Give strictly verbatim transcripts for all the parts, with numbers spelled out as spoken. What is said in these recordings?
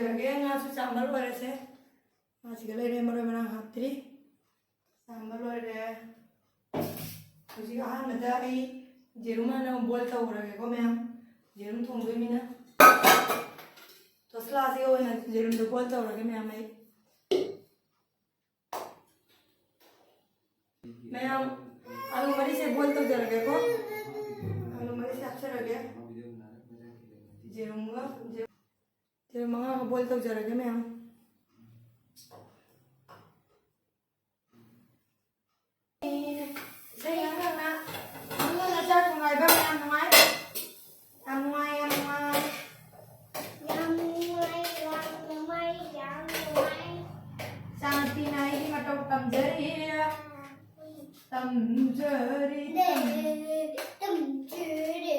ꯂꯣꯏꯔꯒꯦ, ꯉꯥꯁꯨ ꯆꯥꯝꯕ ꯂꯣꯏꯔꯁꯦ꯫ ꯉꯥꯁꯤꯒ ꯂꯩꯔꯦ, ꯃꯔꯣꯏ ꯃꯔꯥꯡ ꯍꯥꯞꯇ꯭ꯔꯤ꯫ ꯆꯥꯝꯕ ꯂꯣꯏꯔꯦ꯫ ꯍꯧꯖꯤꯛ ꯑꯍꯥꯟꯕꯗ ꯑꯩ ꯌꯦꯔꯨꯝ ꯍꯥꯟꯅ boil ꯇꯧꯈ꯭ꯔꯒꯦꯀꯣ ꯃꯌꯥꯝ꯫ ꯌꯦꯔꯨꯝ ꯊꯣꯡꯗꯣꯏꯅꯤꯅ ꯇꯣꯁꯂꯥꯁꯤꯒ ꯑꯣꯏꯅ ꯌꯦꯔꯨꯝꯗꯣ boil ꯇꯧꯔꯒꯦ ꯃꯌꯥꯝ꯫ ꯑꯩ ꯃꯌꯥꯝ, ꯑꯂꯨ ꯃꯔꯤꯁꯦ boil ꯇꯧꯖꯔꯒꯦꯀꯣ꯫ ꯑꯂꯨ ꯃꯔꯤꯁꯦ ꯍꯥꯞꯆꯔꯒꯦ꯫ ꯌꯦꯔꯨꯝꯒ, ꯌꯦꯔꯨꯝ ꯃꯉꯥꯒ boil ꯇꯧꯖꯔꯒꯦ ꯃꯌꯥꯝ꯫ ꯏꯁꯩ ꯉꯪ ꯉꯪꯅ, ꯉꯪ ꯉꯪꯅ ꯆꯥꯛ ꯊꯣꯡ ꯍꯥꯏꯕ ꯃꯌꯥꯝ ꯅꯨꯡꯉꯥꯏ? ꯌꯥꯝ ꯅꯨꯡꯉꯥꯏ, ꯌꯥꯝ ꯅꯨꯡꯉꯥꯏ꯫ ꯌꯥꯝ ꯅꯨꯡꯉꯥꯏ, ꯌꯥꯝ ꯅꯨꯡꯉꯥꯏ, ꯌꯥꯝ ꯅꯨꯡꯉꯥꯏ꯫ ꯏꯆꯥꯅꯨꯄꯤꯅ ꯑꯩꯒꯤ ꯃꯇꯧ ꯇꯝꯖꯔꯤ, ꯇꯝꯖꯔꯤ, ꯇꯝꯖꯔꯤ꯫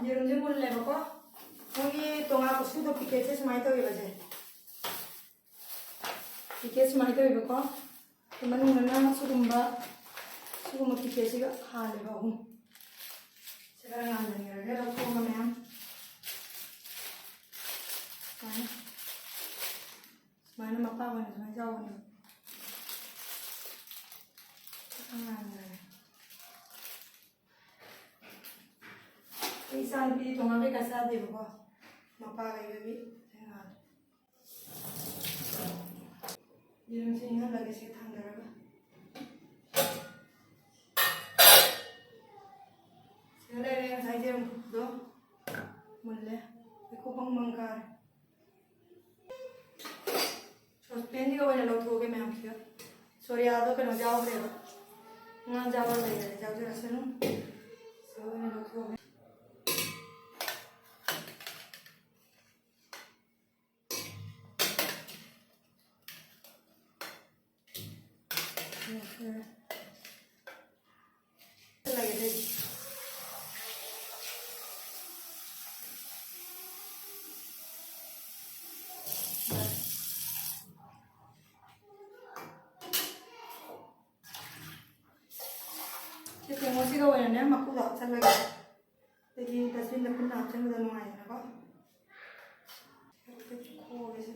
ꯌꯦꯔꯨꯝꯁꯦ ꯃꯨꯜꯂꯦꯕꯀꯣ꯫ ꯃꯣꯏꯒꯤ ꯇꯣꯉꯥꯟ ꯀꯨꯁꯨꯗꯣ packet ꯁꯦ ꯁꯨꯃꯥꯏꯅ ꯇꯧꯋꯦꯕ ꯁꯦ꯫ Packet ꯁꯨꯃꯥꯏꯅ ꯇꯧꯋꯦꯕꯀꯣ꯫ ꯃꯅꯨꯡꯗꯅ ꯁꯤꯒꯨꯝꯕ, ꯁꯤꯒꯨꯝꯕ packet ꯁꯤꯒ ꯍꯥꯜꯂꯦꯕ ꯑꯍꯨꯝ꯫ ꯁꯤ ꯈꯔ ꯉꯥꯟꯍꯟꯈ꯭ꯔꯒꯦ ꯂꯧꯊꯣꯛꯑꯒ ꯃꯌꯥꯝ꯫ ꯁꯨꯃꯥꯏꯅ꯫ ꯁꯨꯃꯥꯏꯅ ꯃꯄꯥꯛ ꯑꯣꯏꯅ ꯁꯨꯃꯥꯏꯅ ꯌꯥꯎꯕꯅꯦꯕ꯫ ꯁꯤ ꯈꯔ ꯉꯥꯟꯍꯟꯈ꯭ꯔꯒꯦ꯫ ꯑꯩ ꯏꯆꯥꯅꯨꯄꯤꯗꯤ ꯇꯣꯉꯥꯟ ꯀꯩꯀꯥ ꯆꯥꯗꯦꯕꯀꯣ꯫ ꯃꯄꯥ ꯂꯩꯕꯒꯤ ꯁꯤ ꯉꯥꯜꯂꯦ꯫ ꯌꯦꯔꯨꯝꯁꯦ ꯏꯪꯍꯜꯂꯒꯦ ꯁꯤ ꯊꯥꯡꯗꯔꯒ꯫ ꯁꯤꯗ ꯂꯩꯔꯦ ꯉꯁꯥꯏ ꯌꯦꯔꯨꯝꯗꯣ꯫ ꯃꯨꯜꯂꯦ꯫ ꯃꯩꯈꯨ ꯕꯪ ꯕꯪ ꯀꯥꯔꯦ꯫ Saucepan ꯁꯤꯒ ꯑꯣꯏꯅ ꯂꯧꯊꯣꯛꯑꯒꯦ ꯃꯌꯥꯝꯁꯤꯒ꯫ ꯁꯣꯔꯤꯌꯥꯗꯣ ꯀꯩꯅꯣ ꯌꯥꯎꯈ꯭ꯔꯦꯕ꯫ ꯉꯥ ꯌꯥꯎꯕ ꯂꯩꯔꯗꯤ ꯌꯥꯎꯖꯔꯁꯅꯨ꯫ ꯁꯤꯒ ꯑꯣꯏꯅ ꯂꯧꯊꯣꯛꯑꯒꯦ꯫ ꯃꯁꯤꯒ ꯑꯣꯏꯅꯅꯦ ꯃꯀꯨꯗꯣ ꯍꯥꯞꯆꯜꯂꯒꯦ꯫ ꯑꯗꯒꯤ dustbin ꯗ ꯄꯨꯟꯅ ꯍꯥꯞꯆꯟꯕꯗꯣ ꯅꯨꯡꯉꯥꯏꯗꯅꯀꯣ꯫ ꯈꯣꯛꯑꯒꯦꯁꯦ꯫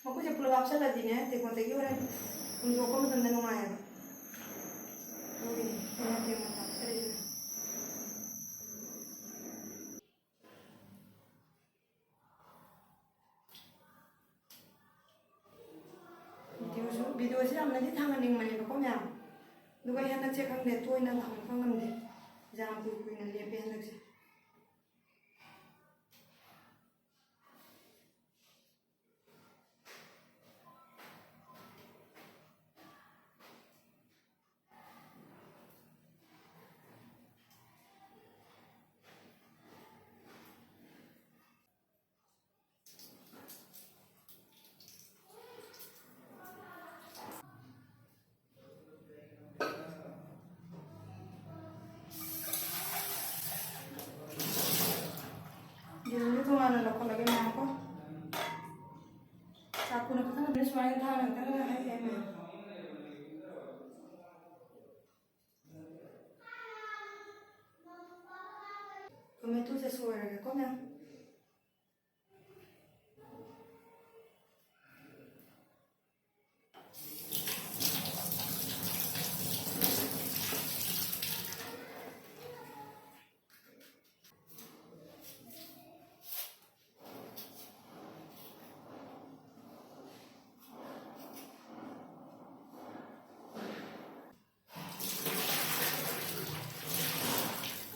ꯃꯀꯨꯁꯦ ꯄꯨꯂꯞ ꯍꯥꯞꯆꯜꯂꯗꯤꯅꯦ, ꯇꯦꯡꯀꯣꯠꯇꯒꯤ ꯍꯣꯔꯦꯟ ꯍꯨꯟꯗꯣꯛꯄ ꯃꯇꯝꯗ ꯅꯨꯡꯉꯥꯏꯌꯦꯕ꯫ ꯑꯗꯨꯒꯤꯅꯦ ꯑꯩꯅ ꯇꯦꯡꯀꯣꯠꯇ ꯍꯥꯞꯆꯜꯂꯤꯁꯦ꯫ ꯚꯤꯗꯤꯑꯣꯁꯨ, ꯚꯤꯗꯤꯑꯣꯁꯦ ꯌꯥꯝꯅꯗꯤ ꯊꯥꯡꯍꯟꯅꯤꯡꯕꯅꯦꯕꯀꯣ ꯃꯌꯥꯝ, ꯑꯗꯨꯒ ꯑꯩ ꯍꯟꯗꯛꯁꯦ ꯈꯪꯗꯦ, ꯇꯣꯏꯅ ꯊꯥꯡꯒꯠꯄ ꯉꯝꯗꯦ꯫ ꯌꯥꯝ ꯀꯨꯏ ꯀꯨꯏꯅ ꯂꯦꯞꯄꯦ ꯍꯟꯗꯛꯁꯦ꯫ ꯌꯦꯔꯨꯝꯁꯦ ꯇꯣꯉꯥꯟꯅ ꯂꯧꯈꯠꯂꯒꯦ ꯃꯌꯥꯝ ꯀꯣ꯫ ꯆꯥꯛꯀꯨꯅ ꯈꯤꯇꯪ ꯁꯨꯃꯥꯏꯅ ꯊꯥꯡꯅ ꯈꯤꯇꯪ ꯍꯩꯔꯦ ꯃꯌꯥꯝ꯫ ꯇꯣꯃꯦꯇꯣꯁꯦ ꯁꯣꯏꯔꯒꯦꯀꯣ ꯃꯌꯥꯝ꯫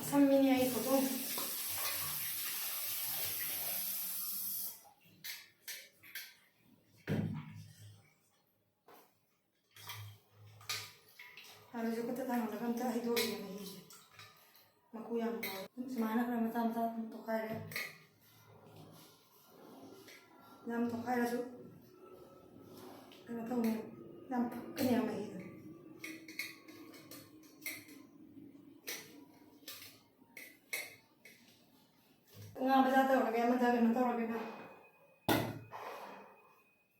ꯑꯁꯝꯕꯤꯅꯤ ꯑꯩ ꯐꯣꯇꯣ꯫ ꯑꯗꯨꯁꯨ ꯈꯨꯠꯇ ꯊꯥꯡꯒꯠꯂꯒ ꯑꯝꯇ ꯍꯩꯗꯣꯛꯑꯒꯦ ꯃꯍꯤꯁꯦ꯫ ꯃꯀꯨ ꯌꯥꯝ ꯌꯥꯎꯋꯦ꯫ ꯁꯨꯃꯥꯏꯅ ꯈꯔ ꯃꯆꯥ ꯃꯆꯥ ꯑꯗꯨꯝ ꯇꯣꯈꯥꯏꯔꯦ꯫ ꯌꯥꯝ ꯇꯣꯈꯥꯏꯔꯁꯨ ꯀꯩꯅꯣ ꯇꯧꯅꯤ꯫ ꯌꯥꯝ ꯐꯨꯠꯀꯅꯤ ꯃꯍꯤꯗꯣ꯫ ꯉꯥ ꯃꯆꯥ ꯇꯧꯔꯒꯦ, ꯑꯃꯗ ꯀꯩꯅꯣ ꯇꯧꯔꯒꯦ ꯃꯌꯥꯝ꯫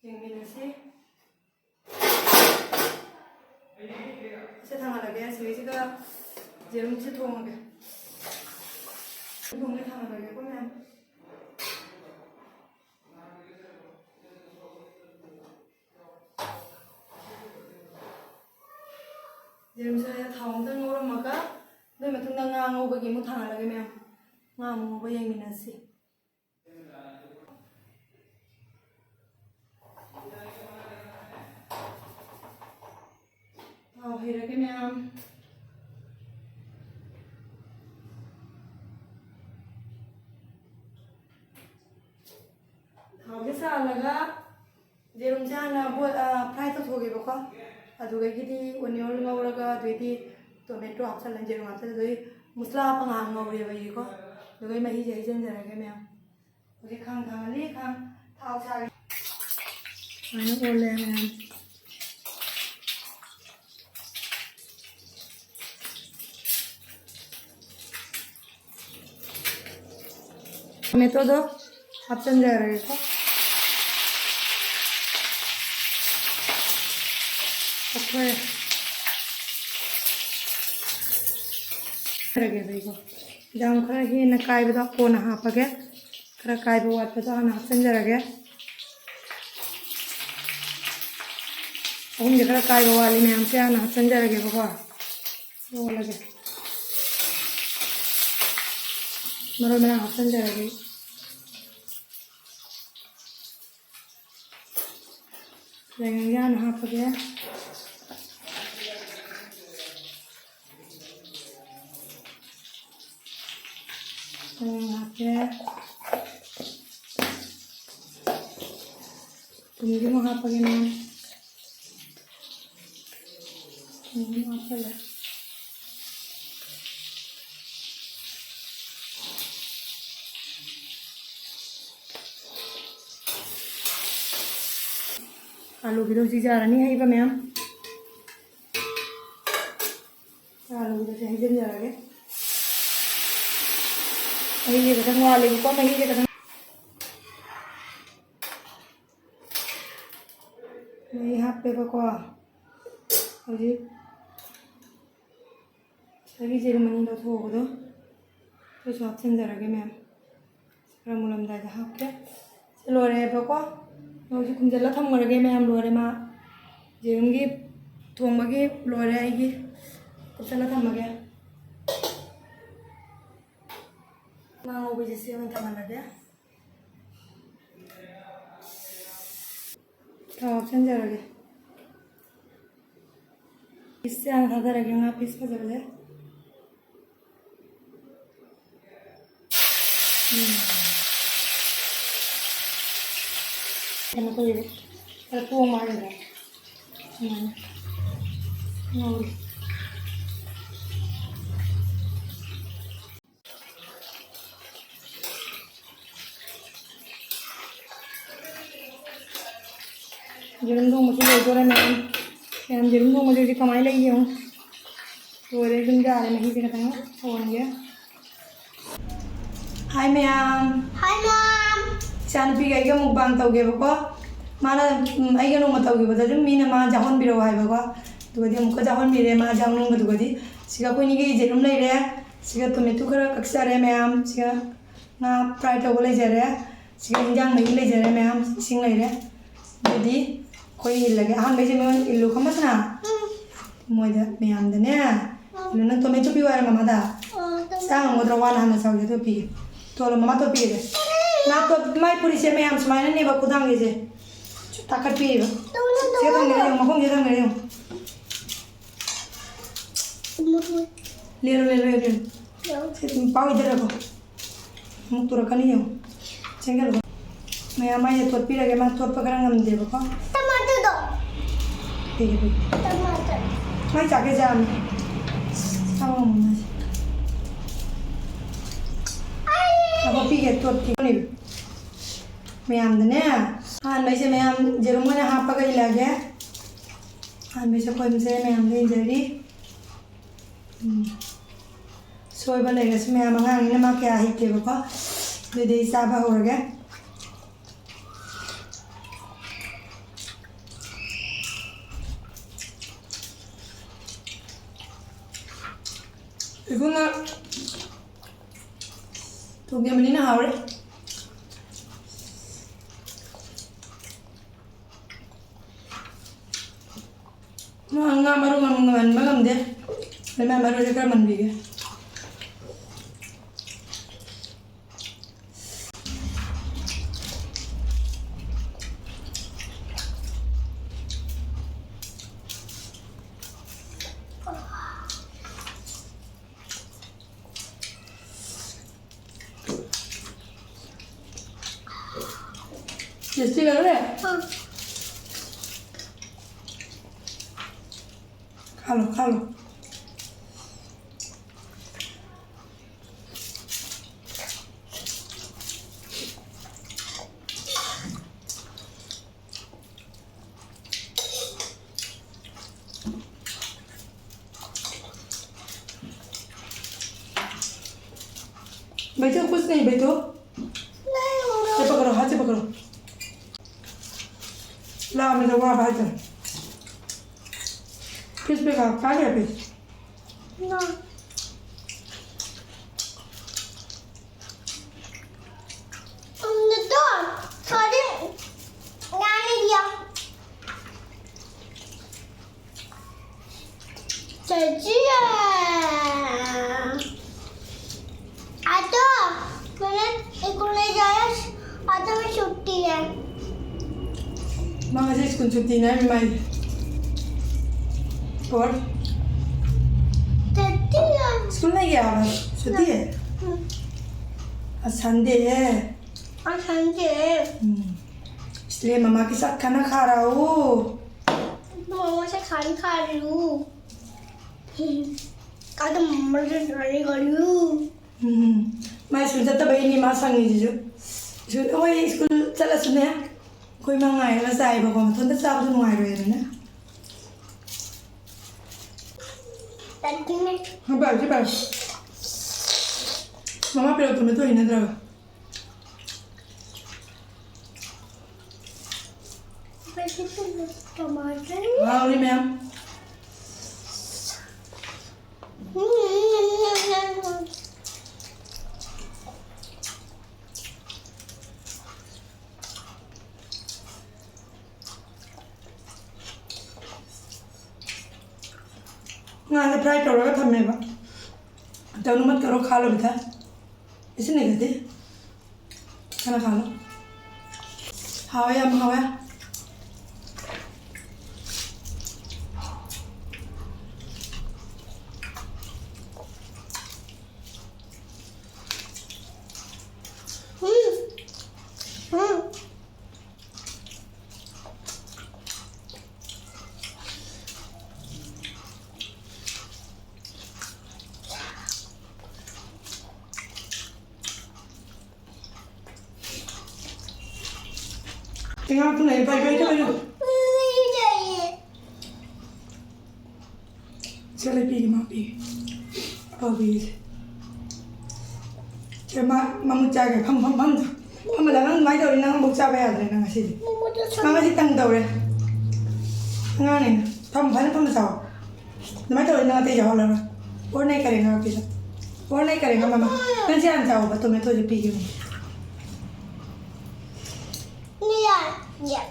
ꯌꯦꯡꯃꯤꯟꯅꯁꯤ꯫ ꯁꯤ ꯊꯥꯡꯒꯠꯂꯒꯦ, ꯁꯤꯒꯤꯁꯤꯒ ꯌꯦꯔꯨꯝꯁꯦ ꯊꯣꯡꯉꯒꯦ꯫ ꯊꯣꯡꯉꯦ ꯊꯥꯡꯒꯠꯂꯒꯦꯀꯣ ꯃꯌꯥꯝ꯫ ꯌꯦꯔꯨꯝꯁꯦ ꯊꯥꯎ ꯑꯝꯇ ꯉꯧꯔꯝꯃꯒ ꯑꯗꯨꯒꯤ ꯃꯇꯨꯡꯗ ꯉꯥ ꯉꯧꯕꯒꯤ ꯑꯃꯨꯛ ꯊꯥꯡꯒꯠꯂꯒꯦ ꯃꯌꯥꯝ꯫ ꯉꯥ ꯑꯃꯨꯛ ꯉꯧꯕ ꯌꯦꯡꯃꯤꯟꯅꯁꯤ꯫ ꯊꯥꯎ ꯍꯩꯔꯒꯦ ꯃꯌꯥꯝ꯫ ꯊꯥꯎꯁꯦ ꯁꯥꯍꯜꯂꯒ ꯌꯦꯔꯨꯝꯁꯦ ꯍꯥꯟꯅ ꯕꯣꯏ-, ꯑ, fry ꯇꯧꯊꯣꯛꯑꯒꯦꯕꯀꯣ꯫ ꯑꯗꯨꯗꯒꯤꯗꯤ onion ꯉꯧꯔꯒ, ꯑꯗꯨꯗꯩꯗꯤ tomato ꯍꯥꯞꯆꯜꯂꯅꯤ, ꯌꯦꯔꯨꯝ ꯍꯥꯞꯆꯜꯂꯅꯤ, ꯑꯗꯨꯗꯩ ꯃꯁꯂꯥ ꯍꯥꯞꯄ ꯉꯥꯏꯍꯥꯛ ꯉꯧꯔꯦꯕ ꯑꯩꯀꯣ꯫ ꯑꯗꯨꯒꯩ ꯃꯍꯤꯁꯦ ꯍꯩꯖꯤꯟꯖꯔꯒꯦ ꯃꯌꯥꯝ꯫ ꯍꯧꯖꯤꯛ ꯈꯥꯡ ꯊꯥꯡꯒꯠꯂꯤ, ꯈꯥꯡ ꯊꯥꯎ ꯁꯥꯔꯤ꯫ ꯁꯨꯃꯥꯏꯅ ꯑꯣꯜꯂꯦ ꯃꯌꯥꯝ꯫ Tomatoꯗꯣ ꯍꯥꯞꯆꯤꯟꯖꯔꯒꯦꯀꯣ꯫ ꯑꯩꯈꯣꯏ ꯈꯔꯒꯦ ꯑꯗꯩꯀꯣ꯫ ꯌꯥꯝ ꯈꯔ ꯍꯦꯟꯅ ꯀꯥꯏꯕꯗꯣ ꯀꯣꯟꯅ ꯍꯥꯞꯄꯒꯦ꯫ ꯈꯔ ꯀꯥꯏꯕ ꯋꯥꯠꯄꯗꯣ ꯍꯥꯟꯅ ꯍꯥꯞꯆꯤꯟꯖꯔꯒꯦ꯫ ꯑꯍꯨꯝꯁꯦ ꯈꯔ ꯀꯥꯏꯕ ꯋꯥꯠꯂꯤ ꯃꯌꯥꯝꯁꯦ ꯍꯥꯟꯅ ꯍꯥꯞꯆꯤꯟꯖꯔꯒꯦꯕꯀꯣ꯫ ꯑꯣꯜꯂꯒꯦ꯫ ꯃꯔꯣꯏ ꯃꯔꯥꯡ ꯍꯥꯞꯆꯤꯟꯖꯔꯒꯦ꯫ ꯌꯥꯏꯉꯪꯁꯦ ꯍꯥꯟꯅ ꯍꯥꯞꯄꯒꯦ꯫ ꯌꯥꯏꯉꯪ ꯍꯥꯞꯄꯦ꯫ ꯊꯨꯝꯁꯦ ꯑꯃꯨꯛ ꯍꯥꯞꯄꯒꯦꯅꯦ꯫ ꯊꯨꯝꯁꯦ ꯑꯃꯨꯛ ꯍꯥꯞꯆꯜꯂꯦ꯫ ꯑꯂꯨꯒꯤꯗꯣ ꯍꯧꯖꯤꯛ ꯌꯥꯔꯅꯤ ꯍꯩꯕ ꯃꯌꯥꯝ꯫ ꯑꯂꯨꯒꯤꯗꯣ ꯁꯤ ꯍꯩꯖꯤꯟꯖꯔꯒꯦ꯫ ꯃꯍꯤꯁꯦ ꯈꯤꯇꯪ ꯋꯥꯠꯂꯦꯕꯀꯣ, ꯃꯍꯤꯁꯦ ꯈꯤꯇꯪ꯫ ꯃꯍꯤ ꯍꯥꯞꯄꯦꯕꯀꯣ꯫ ꯍꯧꯖꯤꯛ ꯉꯁꯥꯏꯒꯤ ꯌꯦꯔꯨꯝ ꯑꯅꯤ ꯂꯧꯊꯣꯛꯍꯧꯕꯗꯣ ꯑꯗꯨꯁꯨ ꯍꯥꯞꯆꯤꯟꯖꯔꯒꯦ ꯃꯌꯥꯝ꯫ ꯈꯔ ꯃꯨꯜꯂꯝꯗꯥꯏꯗ ꯍꯥꯞꯀꯦ꯫ ꯁꯤ ꯂꯣꯏꯔꯦꯕꯀꯣ꯫ ꯍꯧꯖꯤꯛ ꯈꯨꯝꯖꯤꯜꯂ ꯊꯝꯈ꯭ꯔꯒꯦ ꯃꯌꯥꯝ, ꯂꯣꯏꯔꯦ ꯃꯥ꯫ ꯌꯦꯔꯨꯝꯒꯤ ꯊꯣꯡꯕꯒꯤ ꯂꯣꯏꯔꯦ ꯑꯩꯒꯤ꯫ ꯀꯨꯞꯁꯜꯂ ꯊꯝꯃꯒꯦ꯫ ꯉꯥ ꯉꯧꯕꯁꯦ ꯁꯤ ꯑꯣꯏꯅ ꯊꯝꯍꯜꯂꯒꯦ꯫ ꯊꯥꯎ ꯍꯥꯞꯆꯤꯟꯖꯔꯒꯦ꯫ ꯄꯤꯁꯁꯦ ꯍꯥꯟꯅ ꯊꯥꯗꯔꯒꯦ, ꯉꯥ ꯄꯤꯁ ꯐꯖꯕꯁꯦ꯫ ꯎꯝ꯫ ꯀꯩꯅꯣ ꯇꯧꯋꯦꯕ, ꯈꯔ ꯄꯣꯡꯕ ꯍꯥꯏꯒꯗ꯭ꯔꯥ? ꯁꯨꯃꯥꯏꯅ ꯉꯧꯔꯦ꯫ ꯌꯦꯔꯨꯝ ꯊꯣꯡꯕꯁꯨ ꯂꯣꯏꯗꯣꯔꯦ ꯃꯌꯥꯝ꯫ ꯃꯌꯥꯝ, ꯌꯦꯔꯨꯝ ꯊꯣꯡꯕꯁꯦ ꯍꯧꯖꯤꯛ ꯀꯃꯥꯏꯅ ꯂꯩꯒꯦ ꯌꯦꯡꯉꯨ꯫ ꯂꯣꯏꯔꯦ, ꯑꯗꯨꯝ ꯌꯥꯔꯦ, ꯃꯍꯤꯁꯦ ꯈꯤꯇꯪ ꯁꯧꯍꯟꯒꯦ꯫ ꯍꯥꯏ ꯃꯌꯥꯝ꯫ ꯍꯥꯏ ꯃꯌꯥꯝ꯫ ꯏꯆꯥꯅꯨꯄꯤꯒ ꯑꯩꯒ ꯃꯨꯛꯕꯥꯡ ꯇꯧꯒꯦꯕꯀꯣ꯫ ꯃꯥꯅ, ꯎꯝ, ꯑꯩꯒ ꯅꯣꯡꯃ ꯇꯧꯈꯤꯕꯗ ꯑꯗꯨꯝ ꯃꯤꯅ ꯃꯥ ꯌꯥꯎꯍꯟꯕꯤꯔꯛꯑꯣ ꯍꯥꯏꯕꯀꯣ꯫ ꯑꯗꯨꯒꯗꯤ ꯑꯃꯨꯛꯀ ꯌꯥꯎꯍꯟꯕꯤꯔꯦ ꯃꯥ ꯌꯥꯎꯅꯤꯡꯕꯗꯨꯒꯗꯤ꯫ ꯁꯤꯒ ꯑꯩꯈꯣꯏꯅꯤꯒꯤ ꯌꯦꯔꯨꯝ ꯂꯩꯔꯦ꯫ ꯁꯤꯒ ꯇꯣꯃꯦꯇꯣ ꯈꯔ ꯀꯛꯆꯔꯦ ꯃꯌꯥꯝ꯫ ꯁꯤꯒ ꯉꯥ ꯐ꯭ꯔꯥꯏ ꯇꯧꯕ ꯂꯩꯖꯔꯦ꯫ ꯁꯤꯒ ꯏꯟꯖꯥꯡ ꯃꯍꯤ ꯂꯩꯖꯔꯦ ꯃꯌꯥꯝ꯫ ꯏꯁꯤꯡ ꯂꯩꯔꯦ꯫ ꯑꯗꯨꯗꯤ ꯑꯩꯈꯣꯏ ꯏꯜꯂꯒꯦ꯫ ꯑꯍꯥꯟꯕꯩꯁꯦ ꯃꯣꯏ ꯏꯜꯂꯨ ꯈꯪꯕꯁꯤꯅ꯫ ꯃꯣꯏꯗ ꯃꯌꯥꯝꯗꯅꯦ꯫ ꯏꯜꯂꯨ, ꯅꯪ ꯇꯣꯃꯦꯇꯣ ꯄꯤꯌꯨ ꯍꯥꯏꯔꯣ ꯃꯃꯥꯗ? ꯆꯥ ꯉꯝꯒꯗ꯭ꯔꯣ? ꯋꯥꯅ ꯍꯥꯟꯅ ꯆꯥꯎꯒꯦ, ꯑꯗꯨ ꯄꯤꯒꯦ꯫ ꯇꯣꯂꯣ, ꯃꯃꯥ ꯇꯣ ꯄꯤꯒꯦ꯫ ꯉꯥ ꯇꯣꯠ-, ꯃꯥꯏ ꯐꯨꯔꯤꯠꯁꯦ ꯃꯌꯥꯝ ꯁꯨꯃꯥꯏꯅꯅꯦꯕ ꯈꯨꯗꯥꯡꯒꯤꯁꯦ꯫ ꯇꯥꯈꯠꯄꯤꯕ꯫ ꯁꯤꯗ ꯊꯝꯒꯦꯔꯥ ꯌꯦꯡꯉꯨ, ꯃꯈꯣꯡꯁꯤꯗ ꯊꯝꯒꯦꯔꯥ ꯌꯦꯡꯉꯨ꯫ ꯂꯦꯜꯂꯣ, ꯂꯦꯜꯂꯣ, ꯂꯦꯜꯂꯣ꯫ ꯁꯤ ꯑꯗꯨꯝ ꯄꯥꯎ ꯏꯗꯔꯒꯣ꯫ ꯑꯃꯨꯛ ꯇꯨꯔꯛꯀꯅꯤ ꯌꯦꯡꯉꯨ꯫ ꯆꯦꯟꯒꯠꯂꯨ꯫ ꯃꯌꯥꯝ ꯃꯥꯏꯁꯦ ꯇꯣꯠꯄꯤꯔꯒꯦ, ꯃꯥ ꯇꯣꯠꯄ ꯈꯔ ꯉꯝꯗꯦꯕꯀꯣ꯫ ꯇꯃꯥꯇꯔꯗꯣ꯫ ꯄꯤꯒꯦ, ꯄꯤꯒꯦ꯫ ꯇꯃꯥꯇꯔ꯫ ꯃꯥꯏ ꯆꯥꯛꯀꯦ ꯆꯥꯝꯃꯤ꯫ ꯆꯥꯕ ꯉꯝꯃꯣ ꯃꯥꯁꯦ꯫ ꯑꯩ꯫ ꯉꯥꯏꯈꯣ, ꯄꯤꯒꯦ, ꯇꯣꯠꯀꯦ꯫ ꯃꯌꯥꯝꯗꯅꯦ꯫ ꯑꯍꯥꯟꯕꯩꯁꯦ ꯃꯌꯥꯝ ꯌꯦꯔꯨꯝ ꯑꯣꯏꯅ ꯍꯥꯞꯄꯒ ꯏꯜꯂꯛꯑꯒꯦ꯫ ꯑꯍꯥꯟꯕꯩ ꯆꯈꯣꯏꯕꯁꯦ ꯃꯌꯥꯝꯗ ꯏꯟꯖꯔꯤ꯫ ꯎꯝ꯫ ꯁꯣꯏꯕ ꯂꯩꯔꯁꯨ ꯃꯌꯥꯝ ꯑꯉꯥꯡꯅꯤꯅ ꯃꯥ ꯀꯌꯥ ꯍꯩꯇꯦꯕꯀꯣ꯫ ꯑꯗꯨꯗꯤ ꯑꯩ ꯆꯥꯕ ꯍꯧꯔꯒꯦ꯫ ꯏꯒꯨꯅ ꯊꯣꯡꯖꯕꯅꯤꯅ ꯍꯥꯎꯔꯦ꯫ ꯉꯥ, ꯉꯥ ꯃꯔꯨ ꯉꯝ-, ꯉꯝꯍꯟꯕ ꯉꯝꯗꯦ꯫ ꯑꯗꯨꯅ ꯃꯔꯨꯁꯦ ꯈꯔ ꯃꯟꯕꯤꯒꯦ꯫ Tasty ꯂꯩꯔꯦ? ꯈꯥꯂꯣ, ꯈꯥꯂꯣ꯫ बैठो, कुछ नहीं, बैठो। नहीं, ये पकड़ो, हाथ से पकड़ो। ला, मैं तो वहाँ बाहर चल। किस पे खा, खा लिया फिर? ना। हमने तो सारे लाने दिया। चाची है। आज तो मैंने स्कूल नहीं जाया, आज तो मेरी छुट्टी है। माँ से स्कूल छुट्टी नहीं, मैं। और? छुट्टी है। स्कूल नहीं गया आज? छुट्टी है? हम्म। आज संडे है। आज संडे है। हम्म। इसलिए मम्मा के साथ खाना खा रहा हूँ। मम्मा से खाना खा रही हूँ। आज तो मम्मा से खाना खा रही हूँ। ꯎꯝ꯫ ꯃꯥꯏ ꯁ꯭ꯀꯨꯜ ꯆꯠꯇꯕꯩꯅꯤ ꯃꯥ ꯁꯪꯉꯤꯁꯤꯁꯨ꯫ ꯁ꯭ꯀꯨꯜ, ꯑꯩꯈꯣꯏ ꯁ꯭ꯀꯨꯜ ꯆꯠꯂꯁꯨꯅꯦ, ꯑꯩꯈꯣꯏ ꯃꯥ ꯉꯥꯏꯔꯒ ꯆꯥꯏꯕꯀꯣ, ꯃꯊꯟꯇ ꯆꯥꯕꯗꯣ ꯅꯨꯡꯉꯥꯏꯔꯣꯏꯗꯅ꯫ ꯁꯤ ꯄꯥꯏꯌꯨ, ꯁꯤ ꯄꯥꯏꯌꯨ꯫ ꯃꯃꯥ ꯄꯤꯔꯛꯇꯨ ꯅꯠꯇ꯭ꯔꯣ ꯍꯩꯅꯗ꯭ꯔꯕ? ꯍꯥꯎꯔꯤ ꯃꯌꯥꯝ꯫ ꯉꯥꯁꯦ fry ꯇꯧꯔꯒ ꯊꯝꯃꯦꯕ꯫ ꯇꯧꯅ ꯃꯠ ꯀꯔꯣ ꯈꯥ ꯂꯣ ꯕꯤꯊꯥ꯫ ꯏꯁꯤꯡ ꯂꯩꯒꯗꯤ꯫ ꯈꯔ ꯈꯥ ꯂꯣ꯫ ꯍꯥꯎꯋꯦ, ꯌꯥꯝ ꯍꯥꯎꯋꯦ꯫ ꯉꯥ ꯊꯣꯡ ꯂꯩ, ꯄꯥꯏ, ꯄꯥꯏ, ꯄꯥꯏ, ꯄꯥꯏ꯫ ꯁꯦ ꯂꯩ ꯄꯤꯒꯦ, ꯃꯥ ꯄꯤꯒꯦ꯫ ꯑꯐꯕ ꯄꯤꯒꯦ ꯁꯦ꯫ ꯁꯦ ꯃꯥ ꯃꯃꯨꯠ ꯆꯥꯒꯦ꯫ ꯐꯝ, ꯐꯝ, ꯐꯝ꯫ ꯐꯝꯃꯗ ꯅꯪ ꯑꯗꯨꯃꯥꯏꯅ ꯇꯧꯔꯗꯤ ꯅꯪ ꯑꯃꯨꯛ ꯆꯥꯕ ꯌꯥꯗ꯭ꯔꯦ ꯅꯪ ꯉꯁꯤꯗꯤ꯫ ꯃꯃꯨꯠꯇꯣ ꯁꯪ- ꯅꯪ ꯉꯁꯤ ꯇꯪ ꯇꯧꯔꯦ꯫ ꯑꯉꯥꯡꯅꯤꯅ꯫ ꯐꯝ, ꯐꯖꯅ ꯐꯝꯃ ꯆꯥꯎ꯫ ꯑꯗꯨꯃꯥꯏꯅ ꯇꯧꯔꯗꯤ ꯅꯪ ꯑꯇꯩ ꯆꯥꯍꯜꯂꯔꯣꯏ꯫ ꯑꯣꯔ ꯅꯩ ꯀꯔꯦꯒ ꯄꯤꯖ꯫ ꯑꯣꯔ ꯅꯩ ꯀꯔꯦꯒ ꯃꯃꯥ꯫ ꯅꯪ ꯁꯤ ꯍꯥꯟꯅ ꯆꯥꯎꯕ, ꯇꯣꯃꯦꯇꯣꯁꯦ ꯄꯤꯒꯦ꯫ ꯌꯥ, ꯌꯥ꯫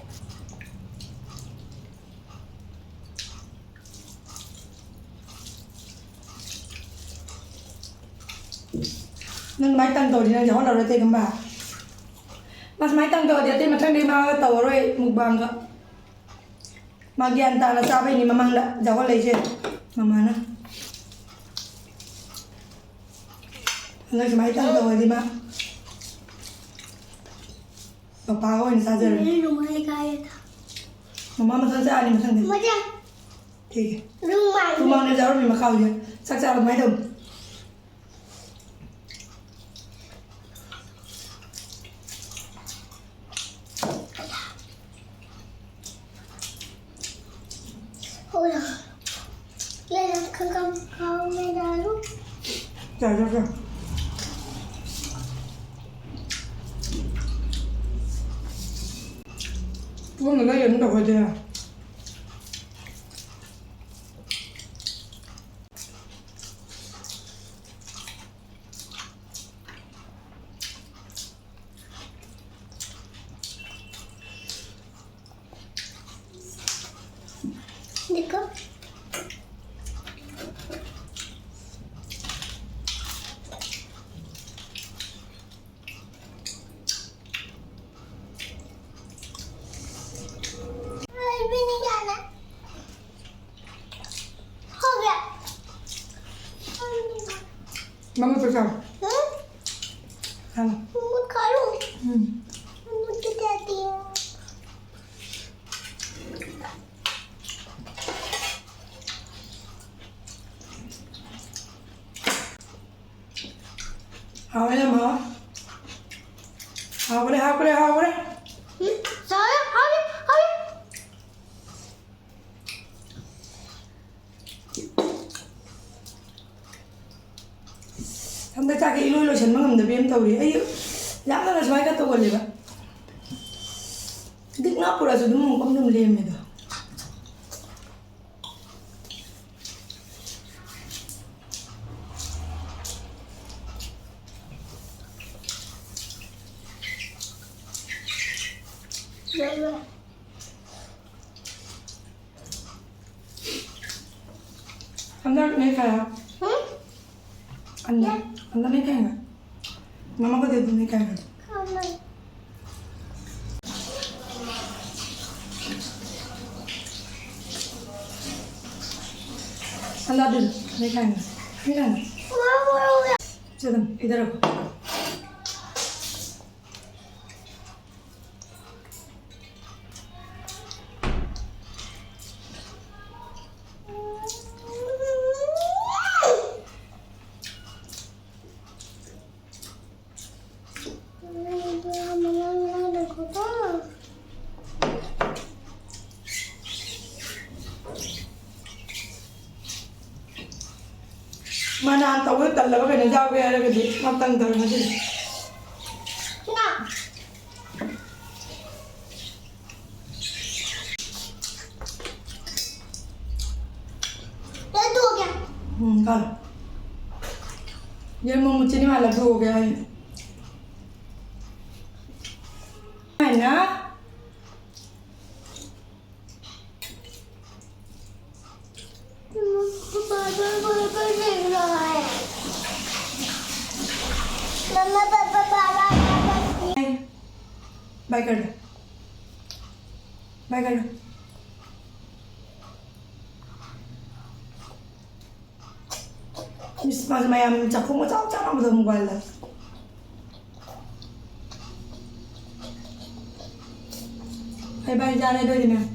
ꯅꯪ ꯑꯗꯨꯃꯥꯏꯅ ꯇꯪ ꯇꯧꯔꯗꯤ ꯅꯪ ꯌꯥꯎꯍꯜꯂꯔꯣꯏ ꯑꯇꯩꯒꯨꯝꯕ꯫ ꯃꯥ ꯁꯨꯃꯥꯏꯅ ꯇꯪ ꯇꯧꯔꯗꯤ ꯑꯇꯩ ꯃꯊꯪꯗꯩ ꯃꯥꯒ ꯇꯧꯔꯔꯣꯏ ꯃꯨꯛꯕꯥꯡꯒ꯫ ꯃꯥ ꯒ꯭ꯌꯥꯟ ꯇꯥꯅ ꯆꯥꯕꯩꯅꯤ ꯃꯃꯥꯡꯗ ꯌꯥꯎꯍꯜꯂꯛꯏꯁꯦ ꯃꯃꯥꯅ꯫ ꯍꯟꯗꯛ ꯁꯨꯃꯥꯏꯅ ꯇꯪ ꯇꯧꯔꯗꯤ ꯃꯥ ꯄꯄꯥꯒ ꯑꯣꯏꯅ ꯆꯥꯖꯔꯅꯤ꯫ मेरी रुमाल गायब था। ꯃꯃꯥ ꯃꯊꯪ ꯆꯥꯔꯅꯤ ꯃꯊꯪꯗꯤ꯫ मुझे ठीक है। रुमाल। ꯔꯨꯃꯥꯜꯅ ꯆꯥꯔꯝꯃꯤ ꯃꯈꯥ ꯍꯧꯖꯤꯛ꯫ ꯆꯥꯛ ꯆꯥꯕ ꯑꯗꯨꯃꯥꯏꯅ ꯇꯧꯅꯤ꯫ ꯍꯣꯏ꯫ ꯂꯩꯔꯛ ꯈꯒꯝ ꯍꯥꯎꯅ ꯆꯥꯔꯨ꯫ ꯆꯥ, ꯆꯥ, ꯆꯥ꯫ ꯄꯨꯟꯅ ꯂꯩꯔꯅꯤ ꯑꯩꯈꯣꯏꯗꯤ꯫ देखो। और भी नहीं डाला। हो गया। मम्मी तो क्या? हम्म? हाँ। मम्मी खा लूँ। हम्म। मम्मी तो कहती है। ꯍꯥꯎꯔꯦ ꯌꯥꯝ ꯍꯥꯎꯔꯦ꯫ ꯍꯥꯎꯈ꯭ꯔꯦ, ꯍꯥꯎꯈ꯭ꯔꯦ, ꯍꯥꯎꯈ꯭ꯔꯦ꯫ ꯎꯝ, ꯆꯥꯔꯦ, ꯍꯥꯎꯔꯦ, ꯍꯥꯎꯔꯦ꯫ ꯍꯟꯗꯛ ꯆꯥꯛꯁꯦ ꯏꯂꯣꯏ ꯂꯣꯏꯁꯤꯟꯕ ꯉꯝꯗꯕꯤ ꯑꯃ ꯇꯧꯔꯤ꯫ ꯑꯩ ꯌꯥꯝꯅ ꯁꯨꯃꯥꯏꯅ ꯇꯧꯒꯜꯂꯦꯕ꯫ ꯂꯤꯛꯅ ꯄꯨꯔꯛꯑꯁꯨ ꯑꯗꯨꯝ ꯑꯃꯨꯛ ꯑꯗꯨꯝ ꯂꯦꯝꯃꯦꯗꯣ꯫ ꯌꯥꯝꯅ ꯑꯟꯗꯔ ꯅꯣꯏ ꯀꯌꯥ? ꯍꯨꯝ? ꯑꯟꯗꯔ, ꯑꯟꯗꯔ ꯅꯣꯏ ꯀꯌꯥ? ꯃꯃꯥ ꯀꯗꯤ ꯑꯗꯨꯝ ꯅꯣꯏ ꯀꯌꯥ? ꯈꯪꯉꯦ꯫ ꯑꯟꯗꯔ ꯑꯗꯨ ꯅꯣꯏ ꯀꯌꯥ? ꯅꯣꯏ ꯀꯌꯥ? ꯃꯃꯥ ꯃꯣꯔꯣꯛ ꯌꯥꯝ ꯆꯠꯂꯝ, ꯏꯗꯔ꯫ ꯃꯥ ꯅꯍꯥꯟ ꯇꯧꯕꯗ ꯇꯜꯂꯕ ꯀꯩꯅꯣ ꯌꯥꯎꯒꯦ ꯍꯥꯏꯔꯒꯗꯤ ꯃꯥ ꯇꯟ ꯇꯧꯔꯦ ꯉꯁꯤꯗꯤ꯫ ꯎꯝ, ꯀꯥꯎ꯫ ꯌꯦꯔꯨꯝ ꯑꯃꯨꯛ ꯆꯤꯅꯤ ꯃꯥꯜꯂ ꯊꯣꯛꯑꯒꯦ ꯍꯥꯏ꯫ ꯍꯥꯏꯅ꯫ बाय कर दो। बाय कर दो। ꯏꯁ, ꯃꯥꯁꯦ ꯃꯌꯥꯝ ꯆꯥꯛꯈꯨꯝꯒ ꯆꯥꯎ ꯆꯥꯎꯅꯕꯗꯣ ꯃꯣꯕꯥꯏꯜꯗ꯫ ꯑꯩ ꯏꯕꯥꯅꯤ ꯆꯥꯔꯦ ꯑꯗꯨ ꯑꯣꯏꯗꯤ ꯃꯌꯥꯝ꯫